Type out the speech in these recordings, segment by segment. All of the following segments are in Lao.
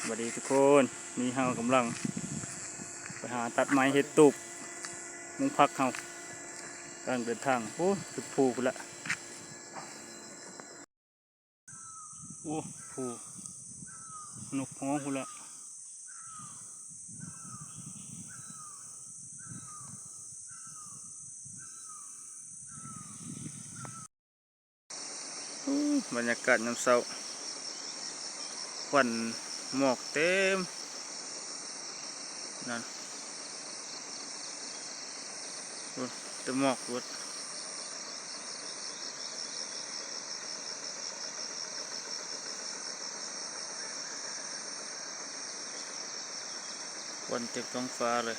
ສະບາຍດີທຸກຄົນ, ນີ້ເຮົາກຳລັງໄປຫາຕັດໄມ້ເຮັດຕູບມຸງຜັກເຮົາ, ກຳລັງເດີນທາງ ໂອ້ ຈຸດພູພຸ້ນລະ. ໂອ້ ພູ ນົກຮ້ອງພຸ້ນລະ. ໂອ້ ບັນຍາກາດຍາມເຊົ້າ ຄວັນໝອກເຕັມນັ້ນ ໂອ້ ແຕ່ໝອກໂລດ. ຄວັນເຕັມທ້ອງຟ້າເລີຍ.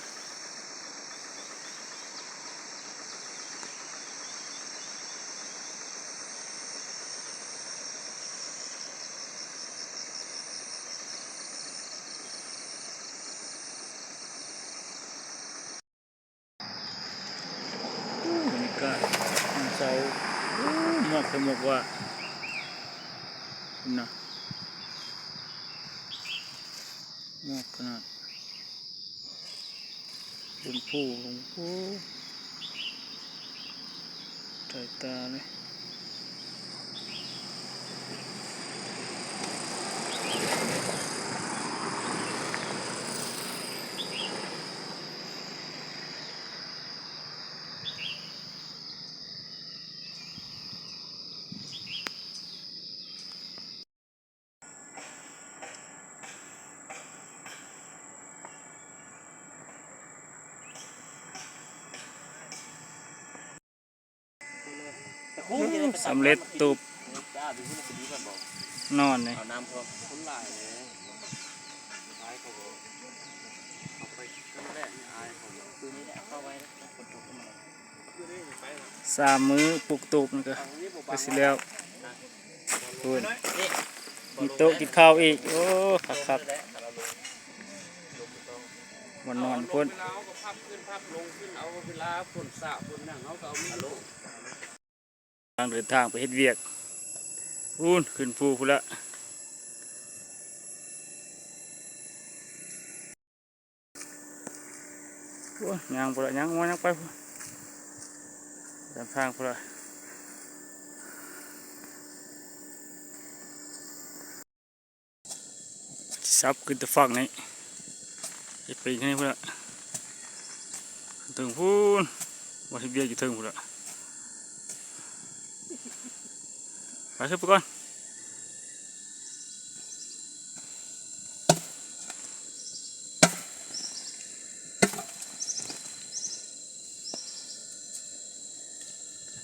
ໂອ້ ບັນຍາກາດຍາມເຊົ້າ ໂອ້ ໝອກແທ້ໝອກວ່າ ພຸ້ນນະ ໝອກຂະໜາດ ເປັນພູ ໂອ້ ສາຍຕາເລີຍ. ສຳເລັດຕູບນອນນີ້. ສາມມື້ປຸກຕູບນີ້ກະ ກະຊິແລ້ວ. ພຸ້ນ ມີໂຕະກິນເຂົ້າອີກ. ໂອ້ ຄັກໆ ບ່ອນນອນພຸ້ນ. ກຳລັງເດີນທາງໄປເຮັດວຽກ ພຸ້ນ ຂຶ້ນພູພຸ້ນລະ. ໂອ້ຍ ຍ່າງພຸ້ນລະ ຍ່າງມາ ຍ່າງໄປພຸ້ນ ຕາມທາງພຸ້ນລະ. ສັບຂຶ້ນແຕ່ຝັ່ງນີ້ ເຮັດໄປທາງນີ້ພຸ້ນລະ ເຖິງພຸ້ນ ບໍ່ເຮັດວຽກຢູ່ເທິງພຸ້ນລະ. ໄປ ຂຶ້ນໄປກ່ອນ.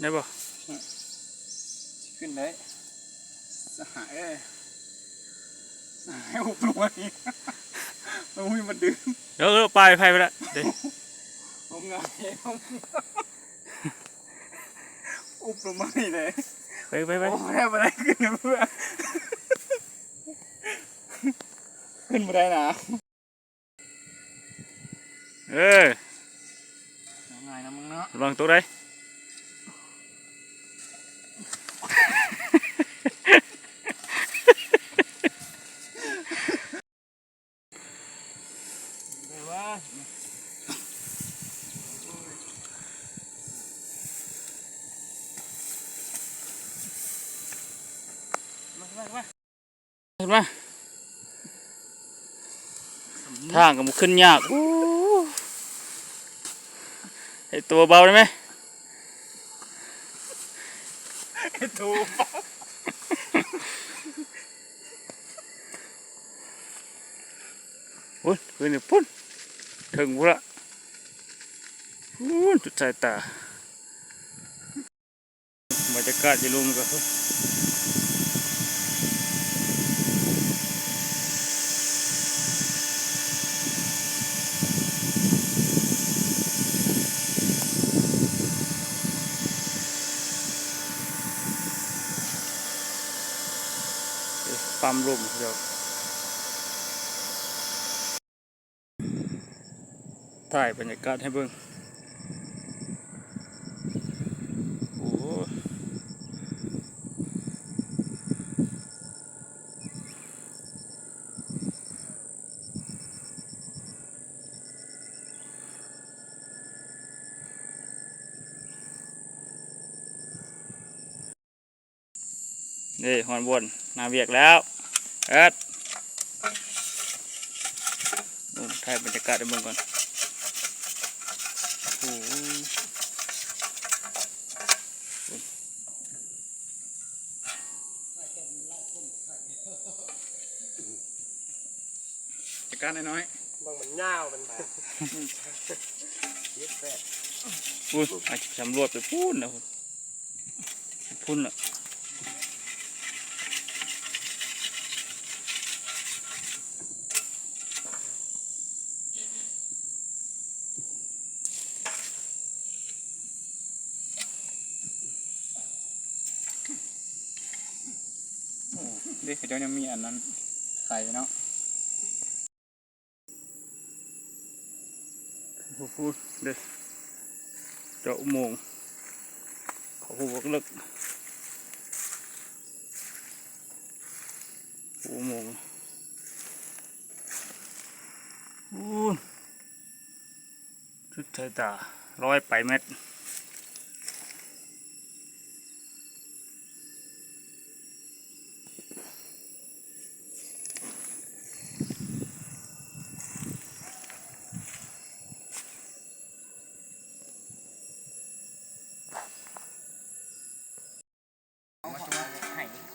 ໄດ້ບໍ່? ຊິຂຶ້ນໄດ້ ສະຫາຍເອີຍ ສະຫາຍ ອຸບລົງມານີ້ ໂອ້ຍ ມັນດຶງ ເອີ ປາຍໄຟໄປລະເດ້. ໂອ້ ງ່າຍ ອຸບລົງມານີ້ເດ້. ໄປ ໄປ ໄປ ໂອ້ ບໍ່ໄດ້ ບໍ່ໄດ້ ຂຶ້ນ ຂຶ້ນບໍ່ໄດ້ນະ. ເອີ ງ່າຍນະມຶງເນາະ ລອງຕົກໄດ້. ຂຶ້ນມາ ທາງກະບໍ່ຂຶ້ນຍາກ. ໂອ້ ໃຫ້ໂຕເບົາໄດ້ໄໝ? ໃຫ້ໂຕເບົາ ພຸ້ນ ຂຶ້ນພຸ້ນ ເຖິງພຸ້ນລະ ພຸ້ນ ສຸດສາຍຕາ. ບັນຍາກາດຢູ່ລຸ່ມກະ ປ້ຳລົມເຈົ້າ. ຖ່າຍບັນຍາກາດໃຫ້ເບິ່ງ ໂອ້. ເອີ ຮອດບ່ອນໜ້າວຽກແລ້ວ ເອີດ ໂອ້ ຖ່າຍບັນຍາກາດໃຫ້ເບິ່ງກ່ອນ ໂອ້ໂຫ. ຈັດການນ້ອຍໆ ເບິ່ງມັນຍາວ ມັນ ເຈັດແປດ ອຸ້ຍ ອາດຈະສຳຫຼວດໄປພຸ້ນນະ ພຸ້ນນະ. ໂອ້ ເດ້ ເຂົາເຈົ້າຍັງມີອັນນັ້ນໄຂ່ເນາະ ໂອ້ໂຫ ເດ້ ເຈາະອຸໂມງ ເຂົ້າຮູ້ບັກເລິກ ອຸໂມງ ອູ້ນ ສຸດສາຍຕາ ຮ້ອຍປາຍແມັດ.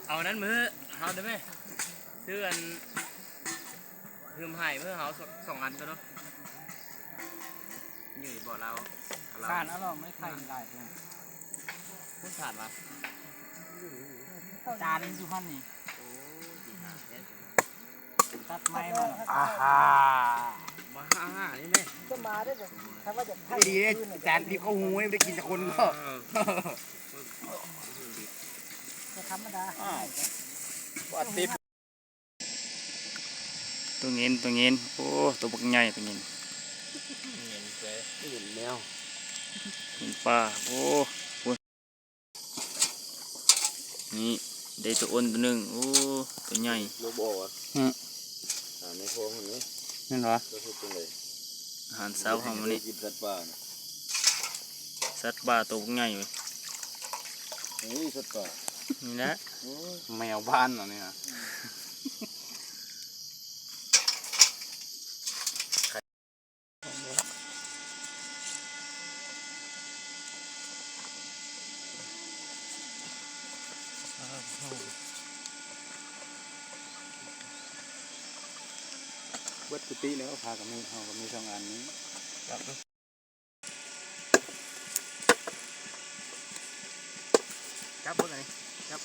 ເອົານັ້ນມາໃຫ້ເຮົາໄດ້ໄໝ? ຊື້ອັນ ຢືມໃຫ້ເພື່ອເຮົາສອງອັນກໍເນາະ. ຢູ່ບໍ່ລາວ ລາວ ທ່ານເອົາລອງໄມ້ໄຜ່ຫຼາຍຕົວ ພຸ້ນທ່ານວ່າ ຈານຢູ່ຫັ້ນນີ້ ໂອ້ຍ ດີຫາແທ້ ຕັດໄມ້ມາ ອາຮ່າ ມາຫາ ຫານີ້ແມ່ ຈະມາໄດ້ບໍ່ ຖ້າວ່າຈະໄຜ່ ດີເດ້ ຈານທີ່ເຂົາຫູໄດ້ກິນຈັກຄົນກໍ ເອີ ບໍ່ທຳມະດາ ອ້າວ ບໍ່ຕິດ. ຕົວເງິນ ຕົວເງິນ ໂອ້ ຕົວບັກໃຫຍ່ ຕົວເງິນ ເງິນແມວ ເງິນປ່າ ໂອ້ ນີ້ໄດ້ຕົວໂອນຕົວໜຶ່ງ ໂອ້ ຕົວໃຫຍ່ ລູກບໍ່ອອກຫວາ ອື ອ່າ ໃນທ້ອງຫັ້ນເດ້ ແມ່ນບໍ່ ກໍເຮັດຈັ່ງໃດ ອາຫານເຊົ້າເຮົາມື້ນີ້ ກິນສັດປ່ານະ ສັດປ່າໂຕບັກໃຫຍ່ເວີຍ ໂອ້ຍ ສັດປ່າ ນີ້ແຫຼະ ໂອ້ຍ ແມວບ້ານເນາະນີ້ນະ. ເບິດກຸຕິແລ້ວ ພາກັນມີ ເຮົາກໍມີສອງອັນນີ້ ຈັບເບິ່ງອັນນີ້ ຈັບ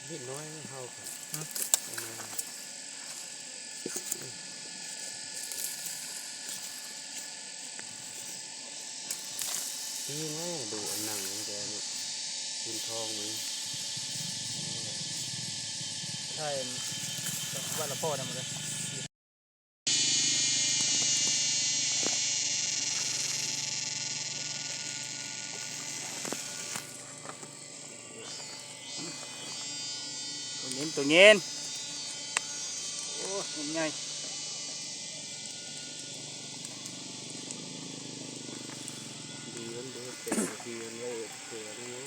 ເດັກນ້ອຍເຮົາ ຮະ? ນີ້ແຫຼະ ດູອັນໜັງແຕ່ນີ້ ເຫັນທ້ອງມັນ ໃຊ່ ວັດລະພໍ່ນຳເລີຍ. ຕົວເງິນ ຕົວເງິນ ໂອ້ ຕົວໃຫຍ່ ດີມັນເດີ ເປັນດີມັນເລີຍ ເປັນຢູ່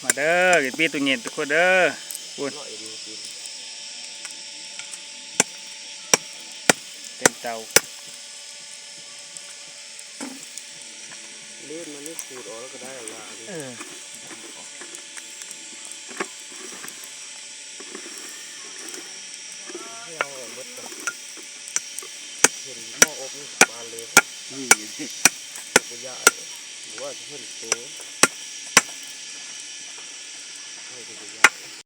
ມາເດີ ກິນປີ້ຕົວເຢັນທຸກຄົນເດີ ພຸ້ນ ເຕັມເຕົາ ເລນມັນນີ້ຂູດອອກແລ້ວກໍໄດ້ລະ ເອີ ໃຫ້ເອົາອອກໝົດກ່ອນ ເຫັນໝໍ້ອົບນີ້ບານເລີຍ ນີ້ ບໍ່ຢາກ ບໍ່ວ່າຈະເຫັນໂຕ ໃຫ້ກໍບໍ່ຢາກ